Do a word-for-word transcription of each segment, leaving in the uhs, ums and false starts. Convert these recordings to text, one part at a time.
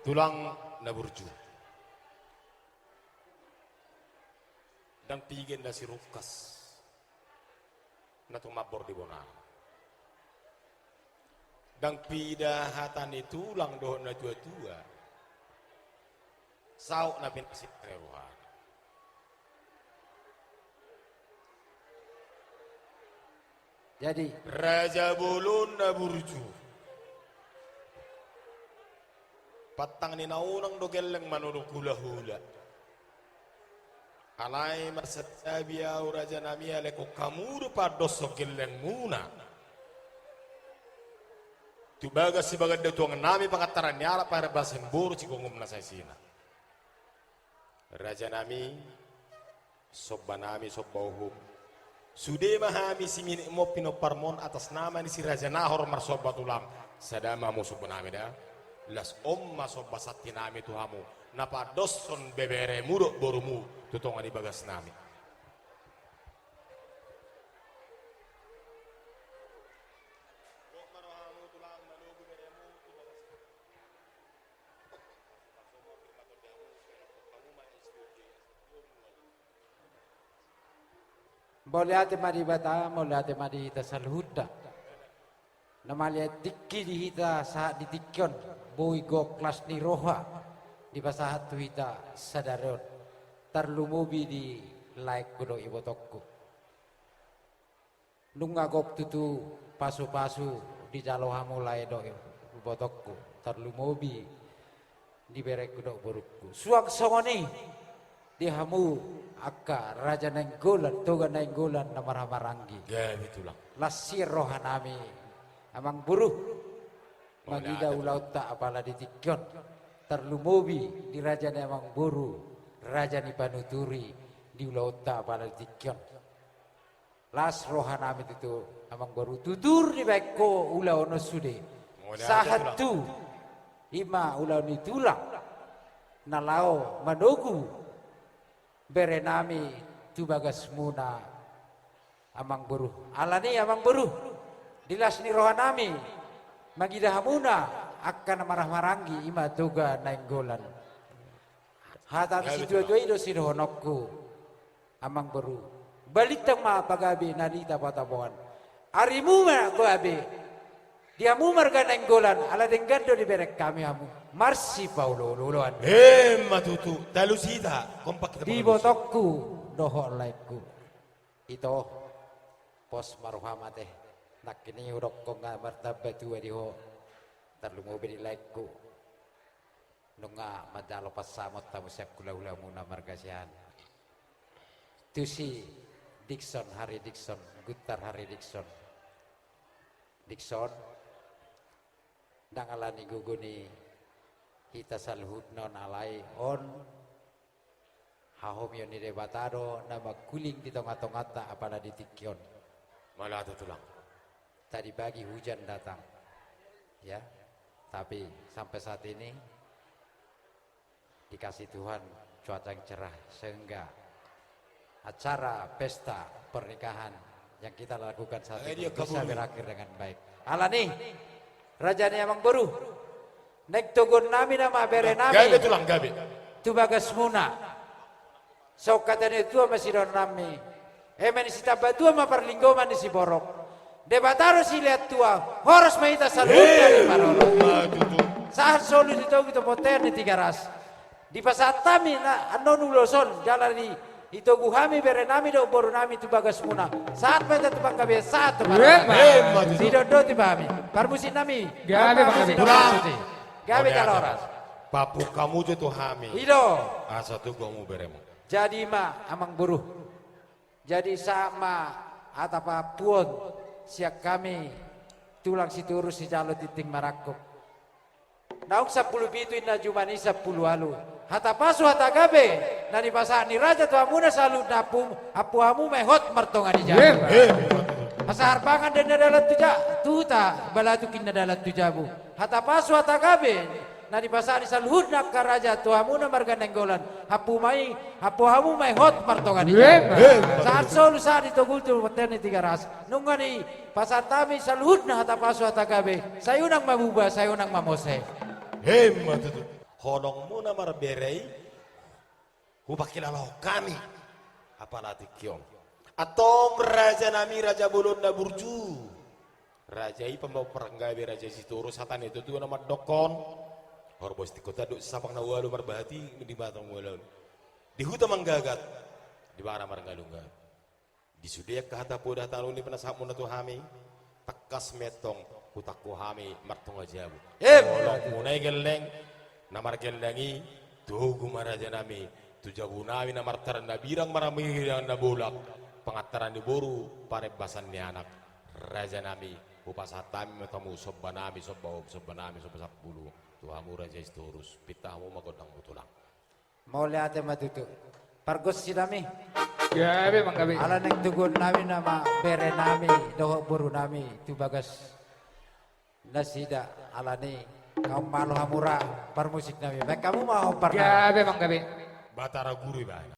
Tulang na burju. Ndang piga na sirungkas na tumambor di bona. Ndang piga hata ni tulang dohot na tua-tua. Saut na pinasik ni roha. Jadi. Raja Bolon na burju. Pantang ni na unang do gelleng manodong hula-hula. Alai marsantabi ahu raja nami, alai hamu do padoshon gellengmuna. Tu bagas sibagas da tuang nami pangantaran ni anak, paher basa ni boru, sigomgom na saisina. Raja nami, somba nami, somba uhum. Sude ma hami siminikmon pinomparmon atas nama ni si Raja Nahor marsomba tulang. Sada ma hamu somba nami da. Las on ma somba santi nami tu hamu. Na padoshon beberemu dohot borumu tu tonga ni bagas nami. Mauliate ma di Debata, mauliate ma di hita saluhutna. Na mauliate tingki di hita sahat di tingki on, boi gok las ni roha dipasahat tu hita sadari on. Tarlumobi di laengku dohot ibotongku. Nunga gok tutu pasu-pasu dijalo hamu lae dohot ibotongku, tarlumobi di berengku dohot borungku. Suang songon i di hamu angka Raja Nainggolan, Toga Nainggolan na marhahamaranggi. Gabe tulang. Las sian roha nami amang boru. Mauliate tulang. Mangida ulaonta apala di tingki on. Tarlumobi di raja ni amang boru, raja ni panuturi di ulaonta apala di tingki on. Las roha nami tutu amang boru, tutur dibaen ho ulaon on sude. Mauliate tulang. Sahat tu i ma ulaon ni tulang na laho manogu bere nami tu bagasmuna amang boru. Alani amang boru, di las ni roha nami mangida hamuna angka na marhahamaranggi, i ma Toga Nainggolan. Hata ni situatua i do sidohononku. Amang boru, balintang ma pagabe na di tapotapoan. Arimu ma gabe di hamu marga Nainggolan, ala denggan do dibereng hami hamu marsipaolooloan. Emma tutu, talus hita, kompak hita. Di ibotongku dohot laengku. Ito, pos ma roham ate. Nangkin i hudokkon nga martamba tua di ho. Tarlumobi di laengku. Nunga manjalo pansamot hamu sian hulahulamuna marga Siahaan. Tusi Dikson, Hari Dikson, Guntar Hari Dikson. Dikson, ndang alani gogo ni hita saluhutna on, alai on hahomion ni Debata do na mangkuling di tongatonganta apala di tingki on. Mauliate tulang. Tadi pagi hujan datang, ya, tapi sampai saat ini dikasih Tuhan cuaca yang cerah sehingga acara pesta pernikahan yang kita lakukan saat ini bisa berakhir dengan baik. Alani, raja ni amang boru, naeng toguon nami nama bere nami. Gabe tulang, gabe. Tu bagasmuna. Songon hata ni natuatua ma sidohononnami. Eme ni sitambatua ma parlinggoman ni siborok. Debata do silehon tua, horas ma hita saluhutna di parorot. Sahat solu ditogu tu bontean ni Tigaras. Dipasahat hami na annon ulos on jala ditogu hami bere nami dohot boru nami tu bagasmuna. Sahat ma hita tu panggabean, sahat tu parorot. Didondoti ma hami. Parmusik nami. Gabe jala horas. Gabe jala horas. Papuk hamu jo tu hami. I do. Asa togu hamu beremu. Jadi ma amang boru. Jadi sahat ma hata papuon sian hami tulang Sitorus sijalo tintin marangkup. Naung sampulu pitu inna jumani sampulu ualu. Hata pasu hata gabe na dipasahat ni raja tu hamuna saluhutna, ampu hamu ma i hot martonga ni jabu. Pasahat pangan do inna dalan tu ja-, tu huta, balatuk inna dalan tu jabu. Hata pasu hata gabe na dipasahat ni saluhutna angka raja tu hamuna marga Nainggolan. Ampu ma i, ampu hamu ma i hot martonga ni jabu. Sahat solu sahat ditogu tu bontean ni Tigaras. Nunga dipasahat hami saluhutna hata pasu hata gabe. Sai unang ma buba, sai unang ma mose. Emma tutu. Holongmu na marbere i hupangkilalahon hami. Apala tingki on. Antong raja nami, raja bolon na burju. Raja i pambahen paranggabe, raja Sitorus, hata ni natuatua na mandokkon. Horbo sitingkota dohot sisapang na ualu marbahati di batang ualu. Di huta Manggagat, di bara margalunggalung. Di sude angka hata poda, hata na uli pinasahatmuna tu hami, tangkas ma antong hutangko hami martonga jabu. Em! Holongmuna i gelleng, na margelleng i, togu ma raja nami, tu jabu nami na martaran na birang, marmirang na bolak, pangantaran ni boru, parembasan ni anak, raja nami, hupasahat hami ma tu hamu somba nami, somba onom, somba nami, somba sampulu, tu hamu raja Sitorus, pinta hamu ma gondangmu tulang. Mauliate ma tutu. Pargonsi nami. Gabe, manggabe. Ala naeng toguon nami nama bere nami dohot boru nami tu bagas nasida, alani i, hamu ma olo hamu ra parmusik nami. Baen hamu ma hombar nami. Gabe, manggabe. Batara Guru ibana.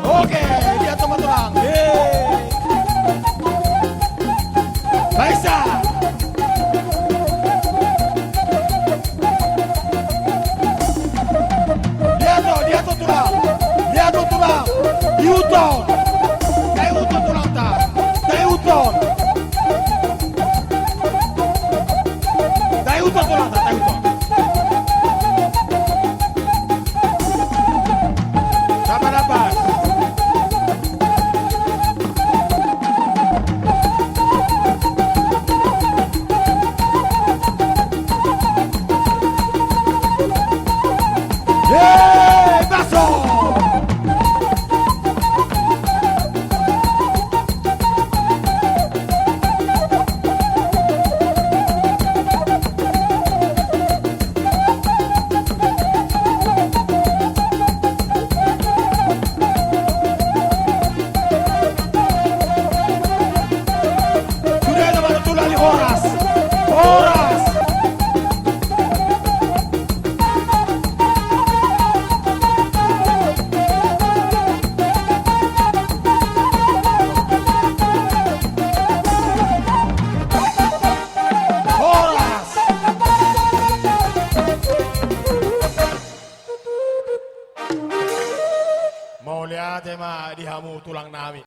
Oke, lihat teman-teman. Yeay. Baisa. Lihat tuh, lihat tuh tulang. Lihat tuh tulang. Diuton. Diuton tulang ta. Diuton. Diuton tulang ta, diuton. Sabar, sabar. Yeay, baso! Sudah ada baru tulang di Horas. Horas. Horas. Mauliate ma di hamu tulang nami.